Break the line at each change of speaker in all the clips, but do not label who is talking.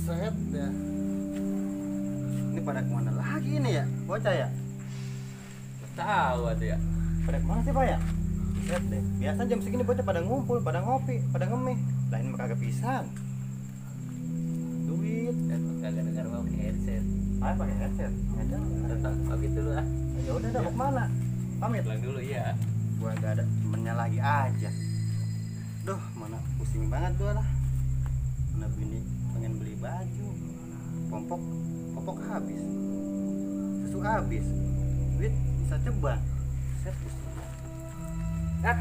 Buset dah.
Ini pada kemana lagi ini ya? Bocah ya?
Tahu ada ya.
Pada kemana sih Pak ya? Buset deh. Biasa jam segini bocah pada ngumpul, pada ngopi, pada ngemih. Lain mah kagak pisan. Duit.
Kagak dengar mau pakai headset.
Ah pakai headset. Ada.
Tetap pamit dulu ah.
Ya udah dah mau kemana? Pamit.
Pulang dulu ya.
Gua gak ada temennya lagi aja. Duh, mana pusing banget gua lah. Mana bini pengen beli baju. Popok habis. Susu habis. Duit bisa ceban. Set pusing.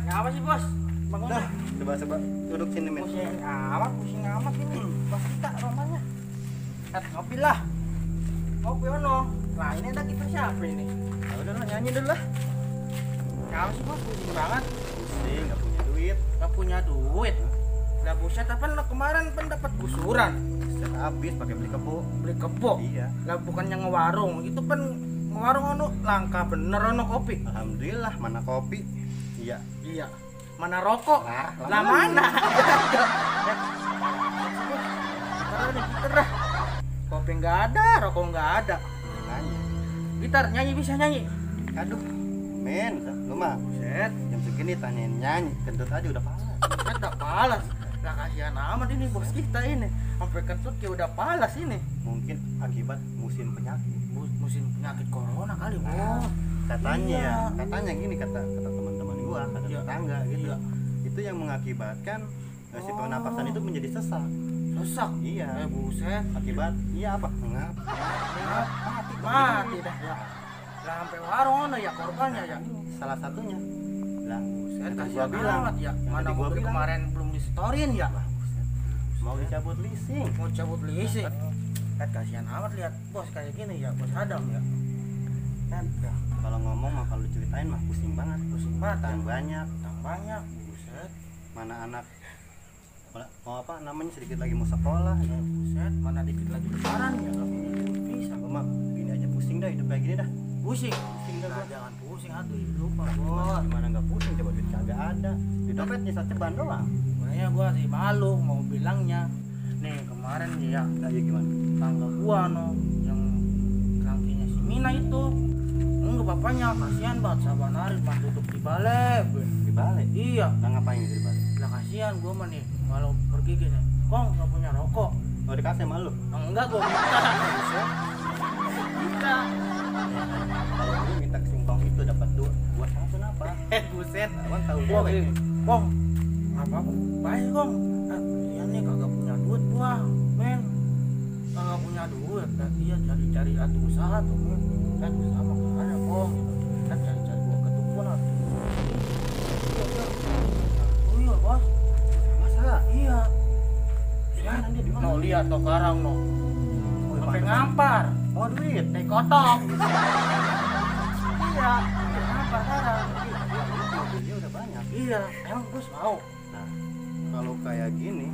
Apa sih bos? Bangun
Dah, coba duduk sini men.
pusing amat ini. Bos kita rumahnya. Ngopi lah. Ngopi ono. Nah ini ada kita siapa ini?
Ya udah lah nyanyi dulu lah.
Kenapa sih bos? Pusing banget.
Pusing, nggak punya duit.
Gak punya duit. Lah buset apa lo kemarin pendapat gusuran?
Set habis pakai beli kebo.
Beli kebo.
Iya.
Lah bukannya ngewarung. Itu kan ngewarung ono langka bener ono kopi.
Alhamdulillah mana kopi. Iya.
Iya. Mana rokok?
Lah
mana? Gitar. Kopi nggak ada, rokok nggak ada.
Nanya.
Gitar nyanyi bisa nyanyi.
Aduh, men, lu mah
Buset,
jam segini tanyain nyanyi, kentut aja udah palas.
udah palas. Lah kasihan amat ini bos kita ini. Sampai kentut kayak udah palas ini.
Mungkin akibat musim penyakit.
Musim penyakit corona kali,
Nah,
bos.
katanya
Iya.
katanya gini kata teman-teman gua, kata
Iya.
tetangga gitu.
Iya.
Itu yang mengakibatkan si pernapasan itu menjadi sesak.
Sesak.
Iya.
Buset.
Akibat iya apa? Ngap.
Mati dah ya. Lah sampai warung ono ya korbannya ya.
Salah satunya. Lah,
Buset,
gua
kasihan
bilang,
amat ya.
yang
Mana
tadi gua
mobil
bilang.
kemarin belum disetorin ya.
Mau dicabut leasing.
Mau cabut leasing. Kan kasihan amat lihat bos kayak gini ya, bos Adam ya. Kan dah
Kalau ngomong mah kalau diceritain mah pusing banget.
pusing banget
Utang banyak,
utang banyak, buset.
mana anak mau apa namanya sedikit lagi mau sekolah ya.
Buset, mana dikit lagi lebaran ya enggak punya duit bisa.
Gua mah gini aja pusing dah hidup kayak gini dah.
Pusing.
Pusing dah
Nah,
gua.
jangan pusing atuh lupa
Gimana,
bos.
gimana nggak pusing coba duit kagak ada. Di dompet nyisa ceban doang.
Makanya gua sih malu mau bilangnya. Nih kemarin ya
Nah, ya gimana?
tangga gua no yang kelangkinya si Mina itu. Enggak bapaknya kasihan banget saban hari mah duduk di balai.
Di balik.
Iya,
Nah, ngapain di balik?
lah kasihan gua mah nih kalau pergi gini. Kong nggak punya rokok.
Mau dikasih sama lu?
Enggak gua minta. Minta.
Kalau lu minta ke singkong itu dapat dua satu kenapa?
Buset.
Abang tahu
Gua
gue.
gini, Kong. Apa? Baik, Kong. Dia nih kagak punya duit gua, men. Kagak punya duit, dan dia cari-cari atuh usaha tuh, men. Kan usaha mah nggak ada, Kong. Kan cari-cari gua ke dukun atuh. Iya, iya. Oh iya, bos.
Masa?
Iya.
Sekarang dia di mana?
No, lihat toh sekarang, no.
Oh,
Sampai
mana?
ngampar.
Oh, duit.
Teh kotok. Iya, sampai ngampar sekarang.
Dia udah banyak.
Iya, emang bos mau.
Nah, kalau kayak gini,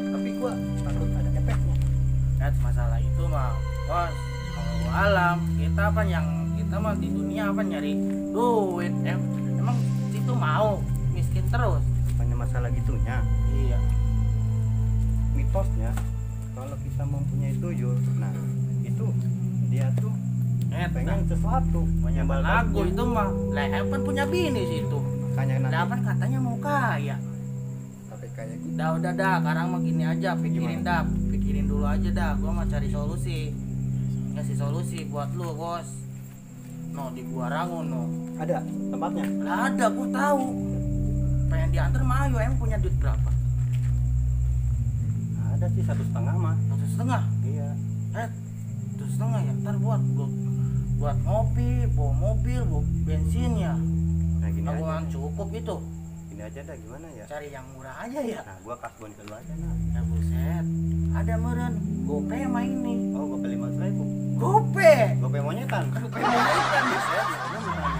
tapi gua takut ada efeknya.
Kan masalah itu mah bos, kalau alam kita apa yang kita mah di dunia apa nyari duit emang itu mau miskin terus.
Bukannya masalah gitunya.
Iya.
Mitosnya kalau kita mempunyai tuyul, nah itu dia tuh pengen sesuatu
Banyak
menyambal
lagu
dagunya.
itu mah lah kan punya bini sih itu.
Makanya nanti
Lah kan katanya mau kaya.
tapi kayak gitu.
Udah dah sekarang mah gini aja pikirin dulu aja dah, gua mau cari solusi. Ngasih solusi buat lu bos. No di gua Rangun no.
Ada tempatnya.
Lah ada gua tahu. Pengen diantar mah ayo emang punya duit berapa?
Ada sih 1,5 mah.
1,5.
Iya.
1,5 ya. Ntar buat ngopi, bawa mobil, bawa bensinnya.
Nah gini
Aku
aja.
kan cukup itu.
Gini aja dah gimana ya?
Cari yang murah aja ya.
Nah gua kasbon ke lu aja nah.
Ya buset. Ada meren. Gope mah ini.
Oh gua beli 500.000.
Gope.
Gope monyetan.
Gope monyetan.
Buset, ya lu minta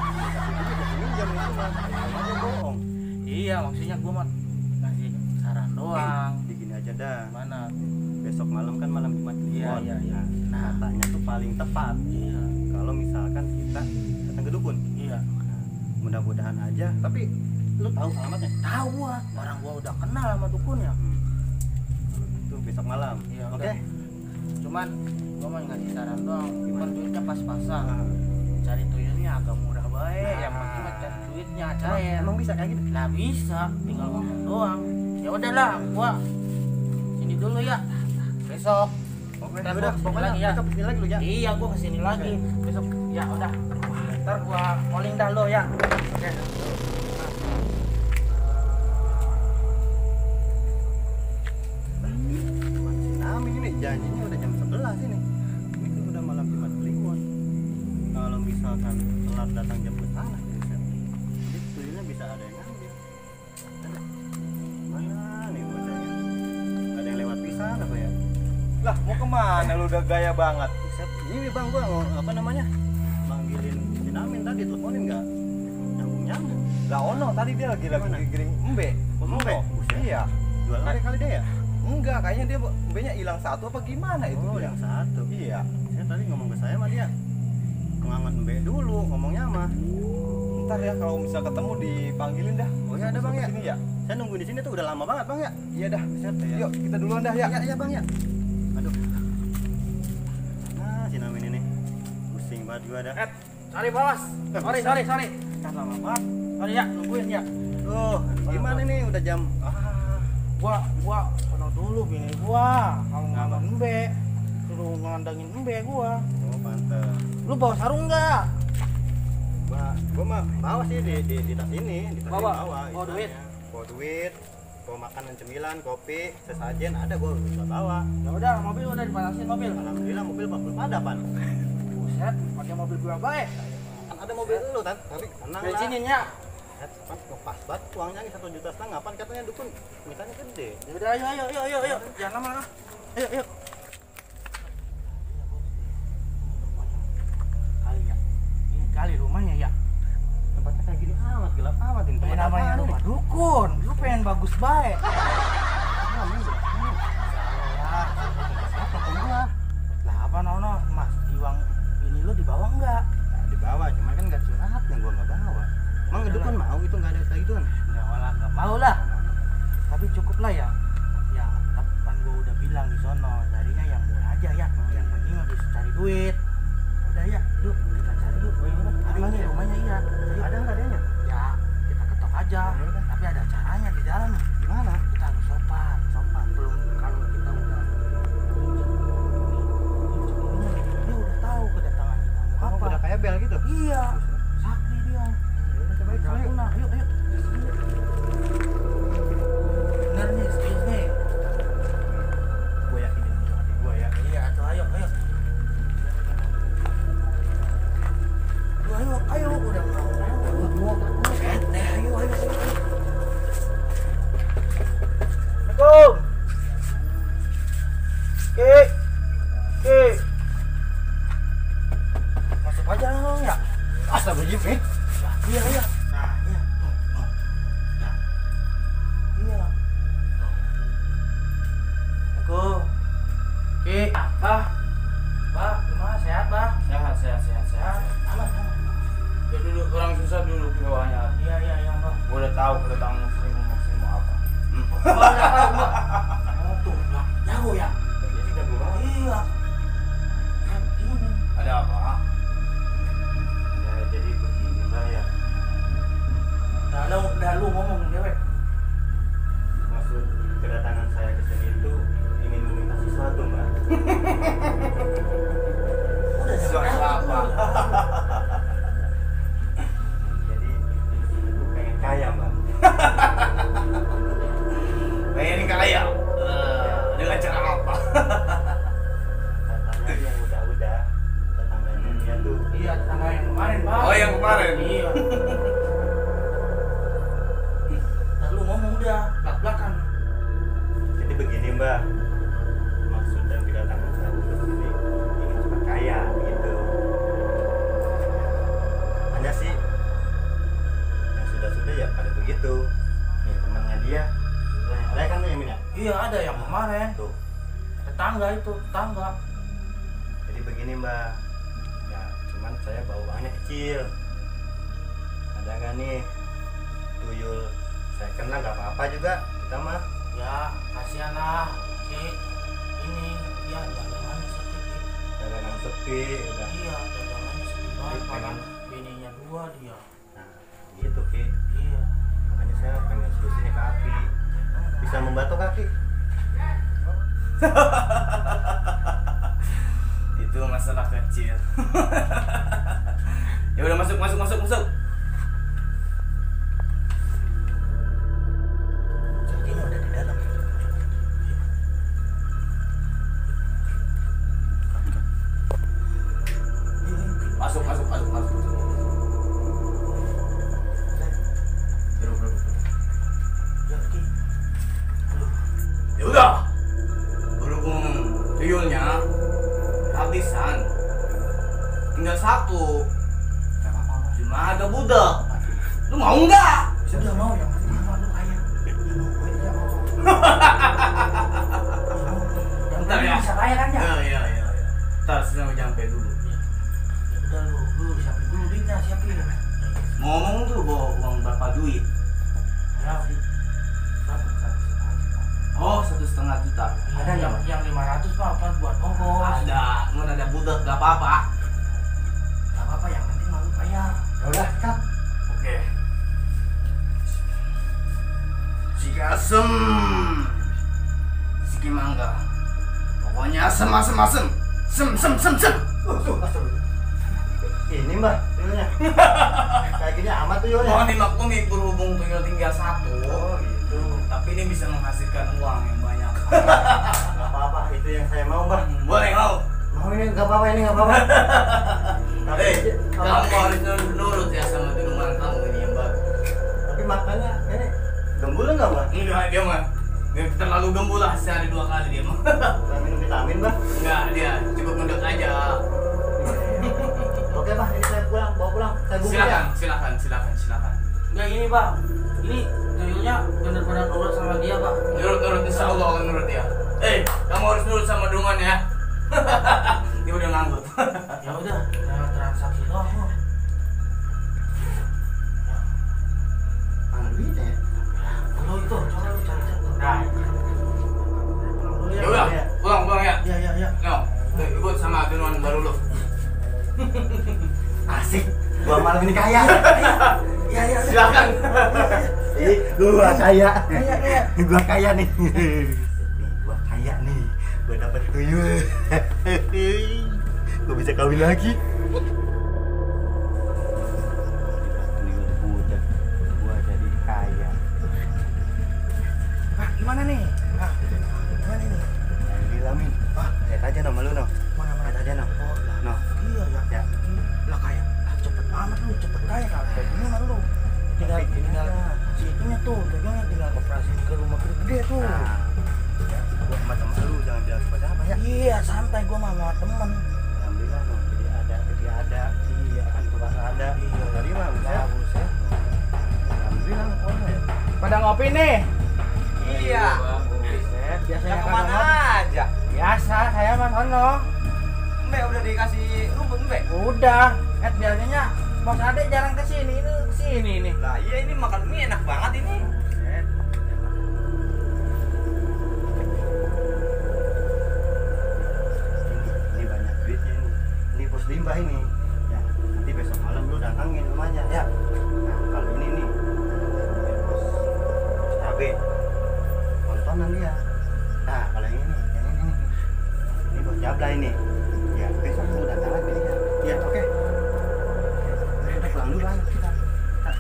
minjam itu mah. Aja bohong.
Iya, maksudnya gua mah ngasih saran doang.
Di gini aja dah.
Mana?
Besok malam kan malam Jumat
Iya,
Kliwon.
iya, iya.
Nah, katanya tuh paling tepat
Iya.
kalau misalkan kita datang ke dukun.
Iya.
Nah, mudah-mudahan aja. Tapi lu tahu alamatnya?
Tahu gua. Orang gua udah kenal sama dukunnya.
Kalau gitu besok malam.
Iya,
Oke.
udah. Cuman gua mau ngasih saran doang. Gimana duitnya pas-pasan.
Ah.
Cari tuyulnya agak murah baik.
Nah.
Yang penting mah cari duitnya cair.
Emang bisa kayak gitu?
Lah bisa, tinggal ngomong doang. Ya udahlah, gua sini dulu ya. Besok.
Oke,
Ntar
udah,
gua
pokoknya
kesini lagi ya.
besok kesini lagi lu ya.
Iya, gua kesini lagi. Besok ya udah. Ntar gua calling dah lo ya. Oke.
Amin ini janjinya udah jam 11 ini. Ini kan udah malam Jumat Kliwon. Kalau misalkan telat datang jemput tanah bisa. Jadi tuyulnya bisa ada yang ngambil. Ada. Mana nih bocahnya? Ada yang lewat pisan apa ya?
Lah mau kemana lu udah gaya banget?
Set, ini bang gua apa namanya? Manggilin si Namin tadi teleponin nggak? Nyambung.
Lah ono tadi dia lagi
Mana?
giring embe.
Embe? Buset.
Iya.
Jual lari kali dia ya?
Enggak, kayaknya dia embenya hilang satu apa gimana itu
Oh
dia?
yang satu.
Iya.
Saya tadi ngomong ke saya sama dia. Ngangon embe dulu ngomongnya mah.
Ntar ya kalau misal ketemu dipanggilin dah.
Oh iya ada bang ya.
Sini ya.
Saya nunggu di sini tuh udah lama banget bang ya.
Iya dah.
Set ya.
Yuk kita duluan dah ya.
Iya bang ya. Aduh. Nah si Namin ini pusing banget gua dah.
Sorry bos. Sorry. Kan lama banget. Sorry ya, nungguin ya.
Tuh gimana nih udah jam.
Gua sono dulu bini gua. Kalau ngangon embe, suruh ngandangin embe gua.
Oh pantes.
Lu bawa sarung enggak?
Gua mah bawa sih di tas ini. Di tas
Bawa?
ini bawa
Bawa duit?
Bawa duit. Bawa makanan cemilan, kopi, sesajen ada gua udah bawa.
Ya udah, mobil udah dipanasin mobil.
Alhamdulillah mobil belum ada pan.
Buset, pakai mobil gua baik.
Kan ada mobil lu kan, tapi tenang lah.
Bensinin ya.
Pan pas banget uangnya nih 1,5 juta, pan katanya dukun mintanya gede.
Ya udah ayo. Jangan lama lah. Ayo. Kali ya. Ini kali rumahnya ya.
Tempatnya kayak gini amat, gelap amat ini.
Ini
Tempat
namanya
apaan
rumah
ini?
dukun. Lu pengen bagus baik.
Ah, ini gelap amat.
Salah.
Siapa pun gua?
Lah apa nono, Mas? Iwang ini lu dibawa enggak?
Nah, dibawa, cuman kan nggak suratnya gua nggak bawa. Emang dukun mau itu nggak ada kayak gituan?
Enggak mau lah. Tapi cukup lah ya. Ya, tapi kan gua udah bilang di sono, carinya yang murah aja ya. Yang penting mah bisa cari duit. Udah ya, yuk kita cari yuk. Rumahnya iya. Ayo.
Ada nggak adanya?
Ya, kita ketok aja.
Ya udah.
Tapi ada caranya di dalam.
Gimana?
Kita harus sopan. Belum kalau kita udah dia udah tahu kedatangan kita mau
Oh,
apa.
udah kayak bel gitu?
Iya, sakti dia.
Ya udah coba yuk.
Draguna, yuk. Bener nih, serius nih.
Gua yakin ini hati gua ya.
Iya, tuh ayo. Ayo, udah mau. Ayo. Assalamualaikum. Ki. Masuk aja dong ya.
Astagfirullahaladzim.
Iya. Nah, iya. Iya. Aku. Ki, Bah, gimana sehat, Bah?
Sehat.
Aman.
Ya duduk, orang susah duduk di bawahnya.
Iya, Bah.
Gua udah tahu kedatangan muslim mau apa.
Oh, tuh, Bah. Jago ya?
Ya sudah gua.
Iya. Ini.
Ada apa?
Ya jadi begini mbak ya.
Dah lu ngomong dewek.
Maksud kedatangan saya ke sini itu ingin meminta sesuatu mbak.
Udah
Sesuatu apa?
Jadi aku pengen kaya mbak.
Pengen kaya. Dengan cara apa?
Katanya yang udah tetangganya dia tuh.
Iya, tetangga yang kemarin, Pak.
Oh, yang kemarin?
Iya. Lu ngomong udah, belak-belakan.
Jadi begini mbak. Maksud dan kedatangan saya ke sini ingin cepat kaya gitu. Hanya sih yang sudah ya pada begitu. Nih temannya dia. Ada kan yang ini?
Iya, ada yang kemarin.
Tuh.
Tetangga.
Jadi begini mbak, ya cuman saya bawa uangnya kecil. Ada nggak nih tuyul? Saya kenal nggak apa-apa juga kita mah.
Ya, kasihan lah. Ki, ini dia dagangannya sepi.
dagangan sepi udah.
Iya, dagangannya sepi banget.
Dia
Malah
pengen-
bininya 2 dia.
Nah gitu Ki,
Iya.
makanya saya pengen solusinya ke Aki. Bisa membantu Aki.
Itu masalah kecil. Ya udah masuk.
Sepertinya udah di dalam.
Masuk. Duduk.
Ya, Ki. Aduh,
Ya udah. Berhubung tuyulnya habisan, tinggal 1.
enggak apa-apa.
Cuma ada budak. Lu mau nggak?
Sudah mau yang penting mah lu kaya. Ya mau gue aja mau. Yang
Bentar
penting
ya.
bisa kaya kan ya?
Iya. Ntar sedang nyampe dulu.
Ya udah lu siapin dulu duitnya, siapin.
Ngomong tuh bawa uang berapa duit?
Ya, berapa?
Oh 1,5 juta.
Ada yang 500 Pak, apa buat ongkos?
Ada, mau ada budak gak apa-apa.
Gak apa-apa, yang penting malu kaya.
Ya udah Kak.
Oke. Jika asem, Siki mangga. Pokoknya asem. Sem.
Ini Mbak tuyulnya. Kayak gini amat tuyulnya.
Mohon dimaklumi berhubung tuyul tinggal 1.
Oh gitu.
Tapi ini bisa menghasilkan uang yang banyak.
Gak apa-apa, itu yang saya mau Mbak.
Boleh mau?
Mau ini nggak apa-apa, ini nggak apa-apa. Tapi,
Kamu harus nurut ya sama minuman kamu ini yang baru.
tapi makannya ini gembul nggak Mbak?
Enggak, dia mah dia terlalu gembul lah, sehari 2 kali dia mah.
Saya minum vitamin Mbak.
Enggak, dia cukup nunduk aja.
Oke Pak, ini saya pulang, bawa pulang. Saya bungkus ya.
Silakan.
Enggak ini Pak, ini tuyulnya benar-benar nurut sama dia Pak.
Nurut, insya Allah akan nurut ya. Kamu harus nurut sama Dungan ya. Dia udah nganggut.
Ya udah, jangan transaksi doang kok. Ya,
Mana duitnya ya?
lu itu, coba lu cari. Nah, pulang dulu
Ya udah, pulang ya.
Ya.
No, tuh, ikut sama Dungan baru lu.
Asik, gua malam ini kaya.
Ya.
Silakan.
Ih, gua kaya.
Kaya.
Gua kaya nih. Gua kaya nih. Gua dapet tuyul. Gua bisa kawin lagi. Tuyul budak. Gua jadi kaya.
Pak, gimana nih? Nah, gimana nih?
Alhamdulillah Min. Lihat aja nama lu no.
Mana?
Lihat aja no.
Oh, lah.
No.
Iya ya.
Ya.
Lah kaya. Lah cepet amat lu, cepet kaya kayak gimana lu? Tinggal si itunya tuh, tuyulnya tinggal operasi ke rumah gede tuh.
Nah, gua sama temen lu jangan bilang siapa ya.
Iya, santai gua mah sama temen.
Alhamdulillah no. Jadi ada. Iya, kan tugas ada.
Iya.
Tadi mah buset.
Buset.
Alhamdulillah no, pokoknya ya.
Pada ngopi nih?
Iya.
Buset, biasanya
Yang
kan
kemana
sama-
aja?
Biasa, saya mah sono.
Mbe udah dikasih rumput Mbe?
Udah, biasanya Bos Ade jarang kesini, ini kesini nih.
Lah iya ini makan mie enak banget ini.
Buset.
Ini banyak duitnya ini pos limbah ini ya, nanti besok malam lu datangin rumahnya ya. Nah kalau ini nih pos cabe tontonan dia. Nah kalau yang ini ini bos jabla ini ya, besok lu datang lagi ya. Oke, kita pulang dulu ayo, kita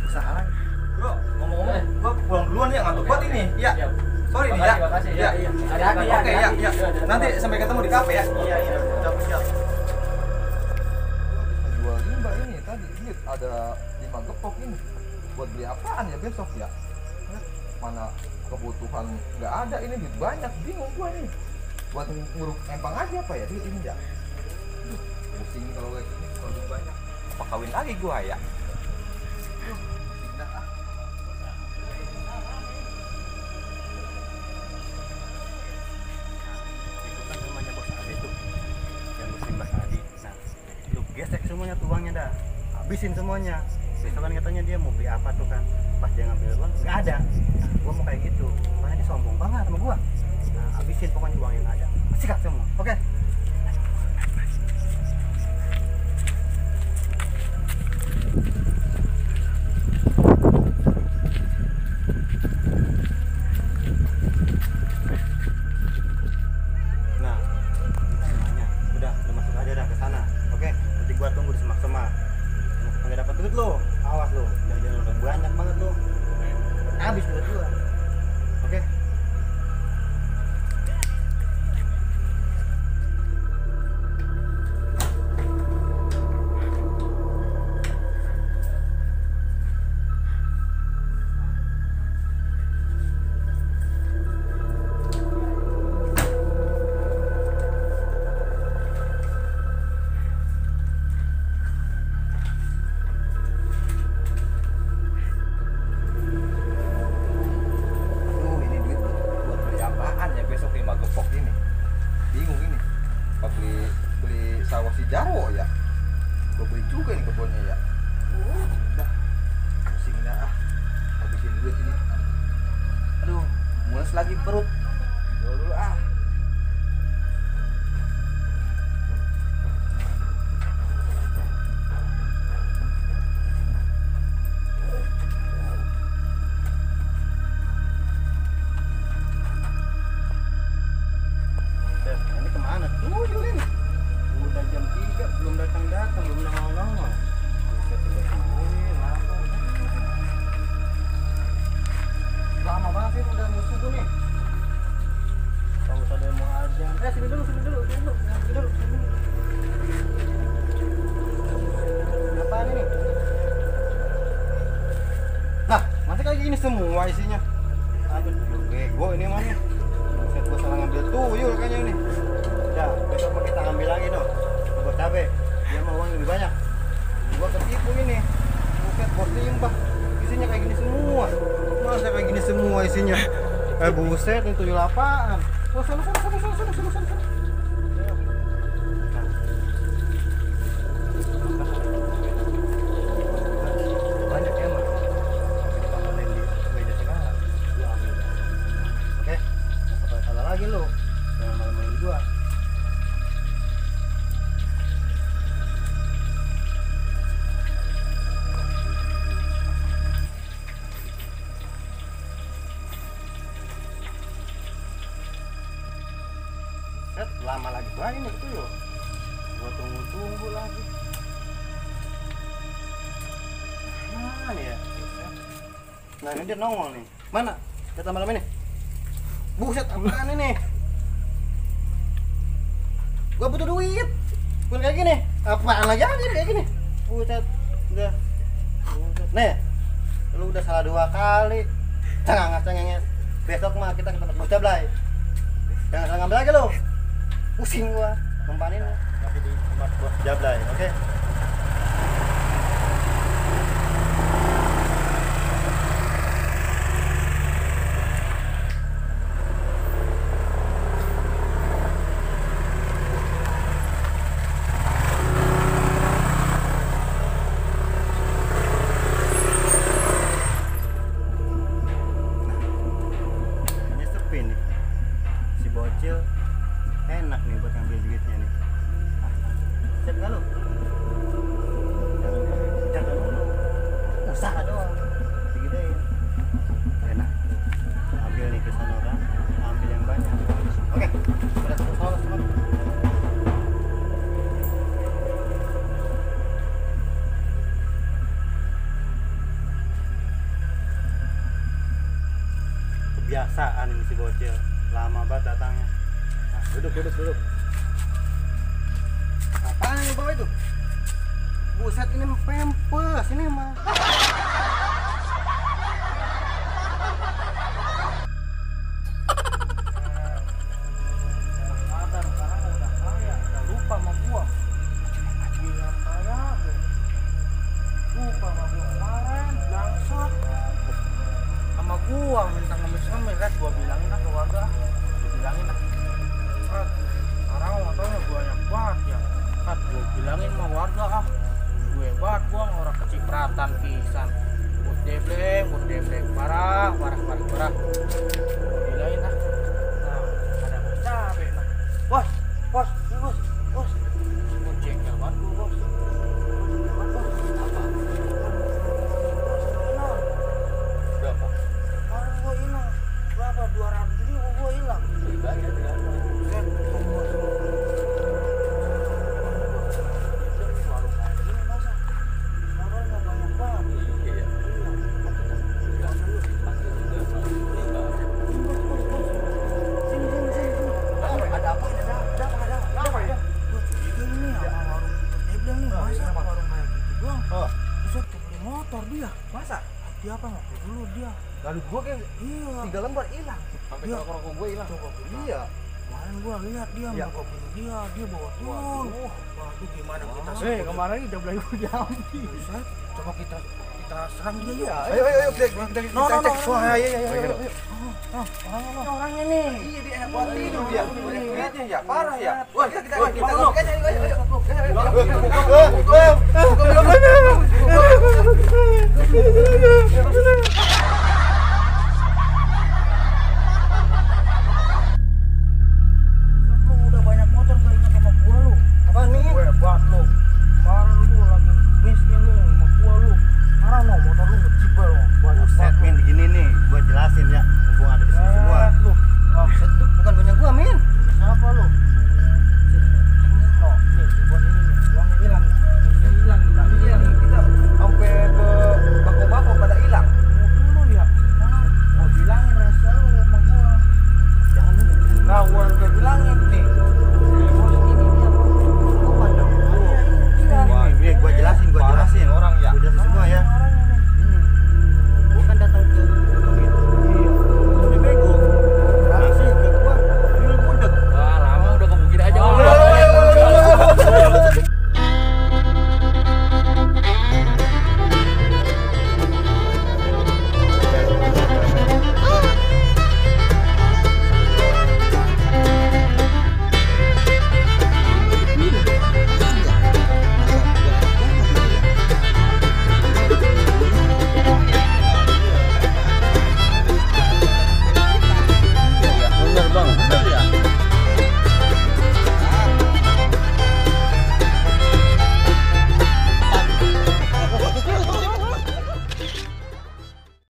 usaha lagi.
Bro, ngomong-ngomong, gua pulang duluan ya, ngantuk banget ini. Ya.
Siap.
Sorry nih ya.
Makasih, makasih.
Ya.
Iya. Hati-hati ya,
Oke ya,
hati-hati.
ya.
Iya,
Nanti sampai ketemu di kafe ya.
Iya.
Siap.
Jual limbah ini tadi ini ada 5 gepok ini buat beli apaan ya besok ya. Mana kebutuhan nggak ada, ini duit banyak, bingung gua nih buat nguruk empang aja apa ya duit ini ya. Duh, pusing kalau kayak gini, kalau duit banyak apa kawin lagi gua ya. Pusing dah ah.
Itu kan rumahnya bos Adi tuh, yang muslim Bas Adi. Nah, lu gesek semuanya tuh uangnya dah, habisin semuanya. Besok kan katanya dia mau beli apa tuh kan, pas dia ngambil uang nggak ada. Nah, gua mau kayak gitu, makanya dia sombong banget sama gua. Nah, habisin pokoknya uang yang ada. Sikat semua. Oke. Nah, kita semuanya udah masuk aja dah ke sana. Oke, nanti gua tunggu di semak-semak. Nggak dapat duit lo, awas lo. Jangan udah banyak banget lo. Habis duit gua. Oke.
Aduh, ini duit buat beli apaan ya besok 5 gepok ini? Bingung ini. Apa beli sawah si Jarwo ya? Gue beli juga nih kebunnya ya. Dah, pusing dah ah. Habisin duit ini. Aduh, mules lagi perut. Dulu ah.
Dad, ini kemana? Tunggu ini. Udah jam 3 belum datang-datang, belum nongol-nongol. Buset, udah tungguin lama. Lama banget sih udah mau subuh nih. Kalau usah ada yang mau aja. Sini dulu. Apaan ini? Nah, masih kayak gini semua isinya. Aduh, bego ini mah nih. Buset, gua salah ngambil tuyul kayaknya nih. Ya, besok mah kita ngambil lagi dong. Bos cabe, dia mau uang lebih banyak. Gua ketipu ini. Buset, bos limbah. Isinya kayak gini semua. Masa kayak gini semua isinya? Buset, ini tuyul apaan? Oh, sana. Ya. Nah. Banyak ya, Mas. Ditambah di meja segala. Gua ambil. Oke, nggak sampai salah lagi lo. Jangan malam-malam gua. Set, lama lagi banyak itu loh. Gua tunggu lagi. Mana ya? Nah, ini dia nongol nih. Mana? Kita malam ini. Buset, apaan ini? Gua butuh duit. Bukan kayak gini. Apaan lagi aja kayak gini? Buset, udah. Buset. Nih, lu udah salah 2 kali. Cengenges. Besok mah kita ke tempat Bos Jablay. Jangan salah ngambil lagi lu. Pusing gua. Numpanin lagi di tempat Bos Jablay, oke? Ini sepi nih. Si bocil enak nih buat ngambil duitnya nih. Siap nggak lu? Jangan dulu. Usaha doang. Digedein. Enak. Ambil nih ke sana orang. Ambil yang banyak. Oke. Udah ketemu semua. Kebiasaan ini si bocil. Lama banget datangnya. Nah, duduk. Apaan yang lu bawa itu? Buset, ini pempes ini mah.
Sadar sekarang udah kaya, udah lupa sama gua. Bilang kaya, lupa sama gua kemarin, langsung sama gua minta ngemis-ngemis, Red. Gua bilangin lah ke warga, gua bilangin lah, Red, sekarang motornya banyak banget ya, Red. Gua bilangin sama warga ah, gue banget gua orang kecipratan pisan. Bos debleng, parah. Gua bilangin lah. Nah, ada Bos Cabe nah. dia apa ngopi dulu dia.
Lalu gua kayak
Iya.
3 lembar hilang.
Sampai
Iya.
rokok gue hilang.
Coba kita.
Iya.
Kemarin gua lihat dia
Iya.
ngokopin dia bawa tuyul. Waduh gimana kita
Kemarin udah beli gue diambil.
Buset, coba kita serang dia yuk.
Ayo kita
No, no,
cek.
no.
Wah, iya.
Orangnya nih.
Iya dia enak banget tidur dia. Banyak duitnya ya, parah ya. Wah, kita
bangun,
aja. Ayo.